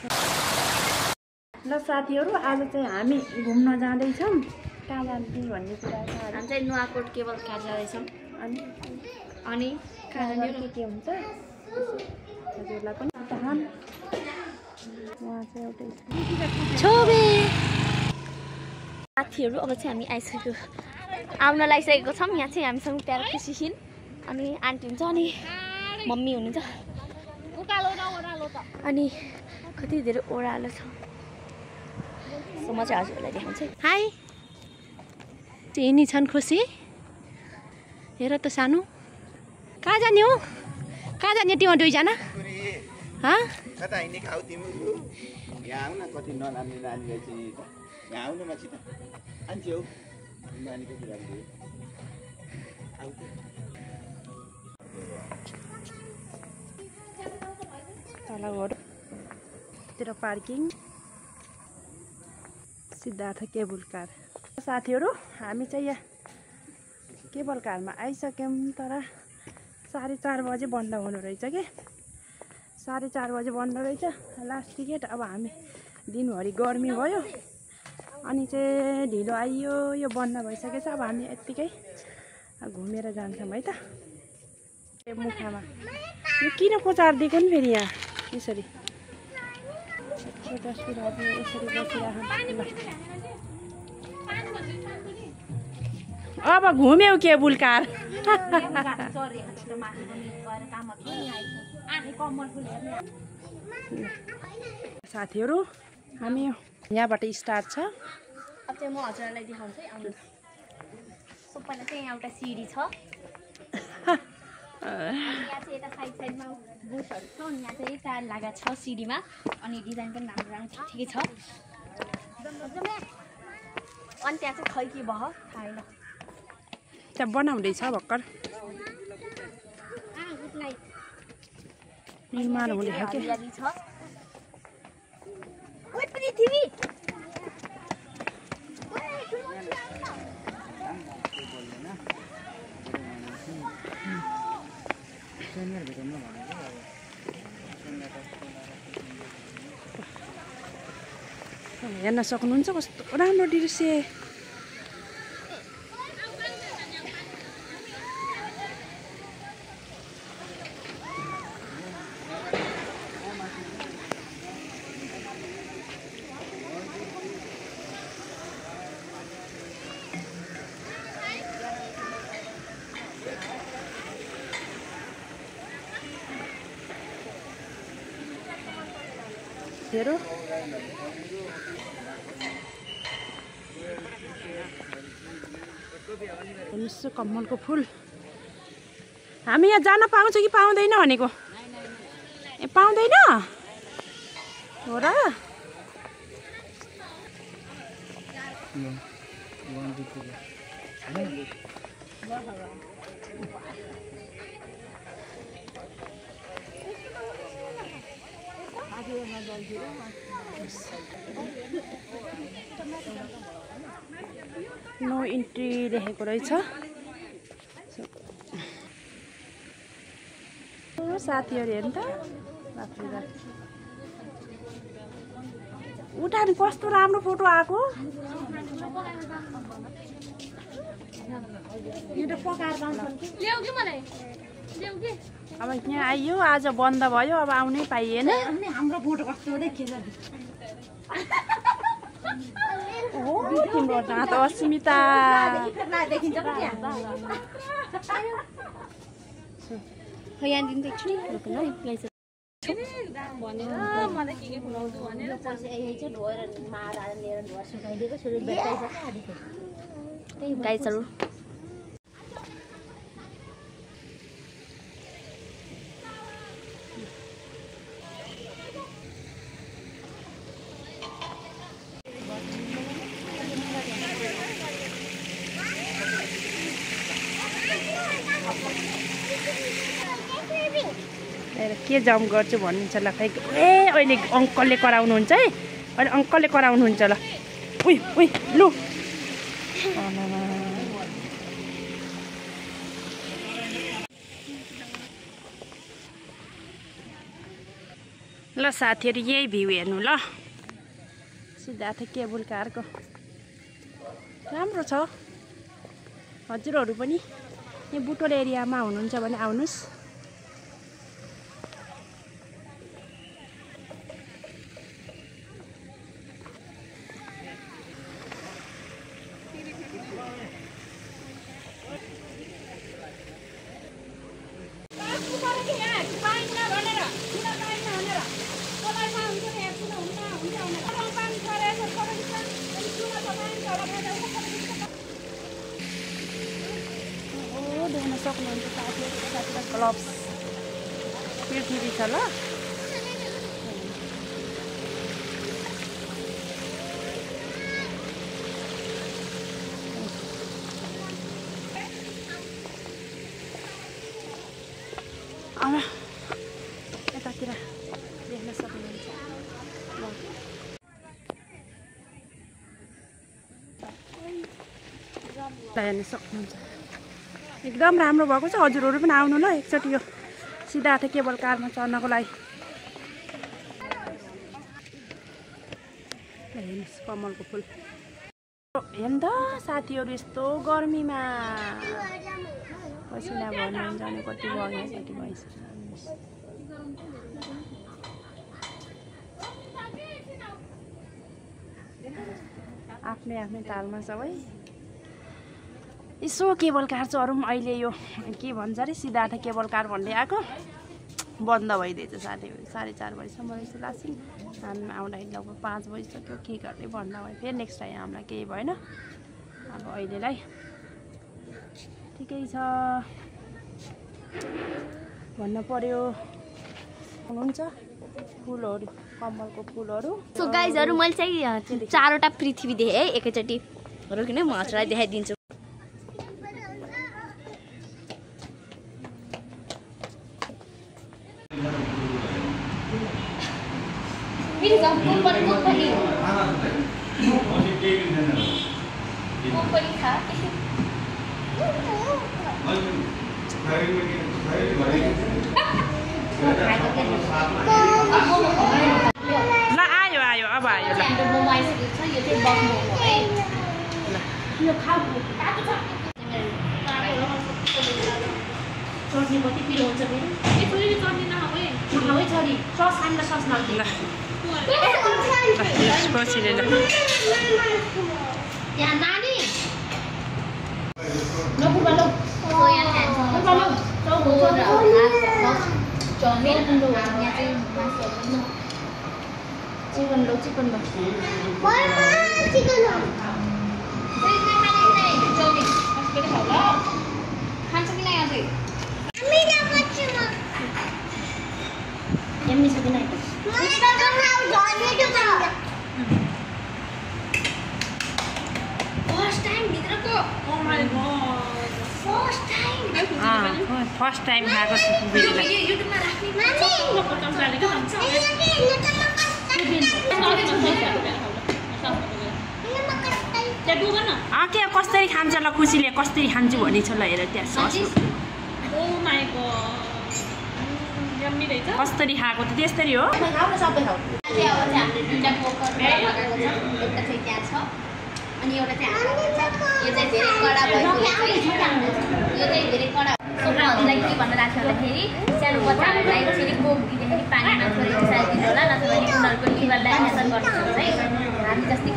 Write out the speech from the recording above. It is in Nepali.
ल साथीहरु आज चाहिँ हामी घुम्न जाँदै छौं कहाँ जान्छौं भन्ने कुरा छ हामी चाहिँ नुवाकोट केबल कार जाँदैछौं अनि खाना के हुन्छ हजुरलाई पनि तहन वहाँ चाहिँ एउटा छोबे साथीहरु अब चाहिँ हामी आइसक्यो आउन लागिसकेको छौं यहाँ चाहिँ हामीसँग प्यारो खुसीसिन अनि आन्टी हुन्छ अनि मम्मी हुनुहुन्छ उकालो र ओरालो त अनि कति धेरै ओरालो छ सो म चाहिँ हजुरलाई देखाउँछु हाई यिनी छन् खुसी हेर त सानो कहाँ जाने हो कहाँ जाने तिम्रो दुईजना कता हिँड्ने खाऊ तिम्रो यहाँ आउन कति नराम्रो नानीलाई चाहिँ यहाँ आउनु माथि त आन्छौ नानीको कुरा तल घरतिर पार्किङ सिद्धार्थ केबल कार साथीहरु हामी चाहिँ यहाँ केबल कारमा आइसक्यौं तर 4:30 बजे बन्द हुनु रहेछ के 4:30 बजे बन्द रहेछ लास्ट टिकट अब हामी दिनभरि गर्मी भयो अनि चाहिँ ढिलो आइयो यो बन्द भइसकेछ अब हामी यतिकै घुमेर जान्छौं है त मुखामा यो किन कोचार दिएको नि फेरि यहाँ यसरी यसरी अब घुम्यौ केबुल कार साथीहरु हामी यहाँबाट स्टार्ट छ अब चाहिँ म हजुरलाई देखाउँछु आउनु सबैले चाहिँ यहाँ एउटा सिडी छ यहाँ चाहिँ यता साइडमा बुथहरु छ अनि यहाँ चाहिँ टायर लागेको छ सिडीमा अनि डिजाइन पनि राम्रो राम्रो छ ठिकै छ अनि त्यहाँ चाहिँ खै के भयो थाहा छैन त्यहाँ बनाउँदैछ भर्खर निर्माण हुँदैछ के हेर्न सक्नुहुन्छ कस्तो राम्रो दृश्य हेरो हेर्नुहोस् कमलको फुल हामी यहाँ जान पाउँछ कि पाउँदैन भनेको ए पाउँदैन हो र नो इन्ट्री लेखेको रहेछ साथीहरु हेर्नु त उता नि कस्तो राम्रो फोटो आएको अब यहाँ आइयो आज बन्द भयो अब आउनै पाइएन हाम्रो फोटो कस्तो देखिन्छ ओ तिम्रो दाँत अस्मिता यहाँ दिन देख्छु नि गाइसहरु के जम्प गर्छु भन्नुहुन्छ ल खै ए अहिले अंकलले कराउनुहुन्छ है अहिले अंकलले कराउनुहुन्छ ल उइ उइ लु ल साथीहरू यही भ्यू हेर्नु ल सिद्धार्थ केबुल कारको राम्रो छ हजुरहरू पनि यहाँ बुटोल एरियामा हुनुहुन्छ भने आउनुहोस् देख्न सक्नुहुन्छ साथीहरू ग्लोभ्स पृथ्वी छ ल यतातिर देख्न सक्नुहुन्छ हेर्न सक्नुहुन्छ एकदम राम्रो भएको छ हजुरहरू पनि आउनु ल एकचोटि यो सिद्धार्थ केबल कारमा चढ्नको लागि हेर्नुहोस् कमलको फुल हेर्नु त साथीहरू यस्तो गर्मीमा पसिना भर्नु जाने कति भयो कति भइसक्यो आफ्नै आफ्नै तालमा सबै यसो केबल कार चढौँ अहिले यो के भन्छ अरे सिद्धार्थ केबल कार भन्दै आएको बन्द भइदिएछ साथीहरू 4:30 बजीसम्म रहेछ लासिङ हामी आउँदाखेरि लगभग 5 बजिसक्यो के गर्दै बन्द भयो फेरि नेक्स्ट टाइम हामीलाई केही भएन अब अहिलेलाई ठिकै छ भन्न पर्यो हुनुहुन्छ फुलहरू कमलको फुलहरू सो गाइजहरु मैले चाहिँ 4वटा पृथ्वी देखेँ एकैचोटि रोकिन म हजुरलाई देखाइदिन्छु ल आयो आयो अब आयो ल चट्नी कति पिरो हुन्छ फेरि यसरी चट्नी नखाऊ है छोरी सस खानु सस नखाऊ ल यहाँ नानी नपुरा लो सोया खान्छ नपुरा लो चमेल पुरो यहाँ चाहिँ मासु चिकन लो चिकन लो चिकन लो खान्छ कि नै अझै यम्मी छ कि नै फर्स्ट टाइम भित्रको oh my God first time first time खाएको छु युट्युबमा राख्ने के कसरी खान्छ ल खुसीले कसरी खान्छु भनेको छ ल हेर त्यहाँ sauce oh my God yummy रहेछ कसरी खाएको त त्यस्तरी हो खाऊ न सबै खाऊ चाहिँ अब चाहिँ हामीले दुईटा पोकर लगाएको छ एउटा चाहिँ त्यहाँ छ अनि एउटा चाहिँ हाम्रो यो चाहिँ धेरै कडा भएको यो चाहिँ धेरै कडा सोक्रा हजुरलाई के भन्न लाग्छ भन्दाखेरि सानो बच्चाहरूलाई फेरि कोक दिँदाखेरि पानीमा थोरै मिसाएर दिनु होला नत्र भने उनीहरूको लिभर डाइजेसन गर्न सक्छ है हामी जस्तै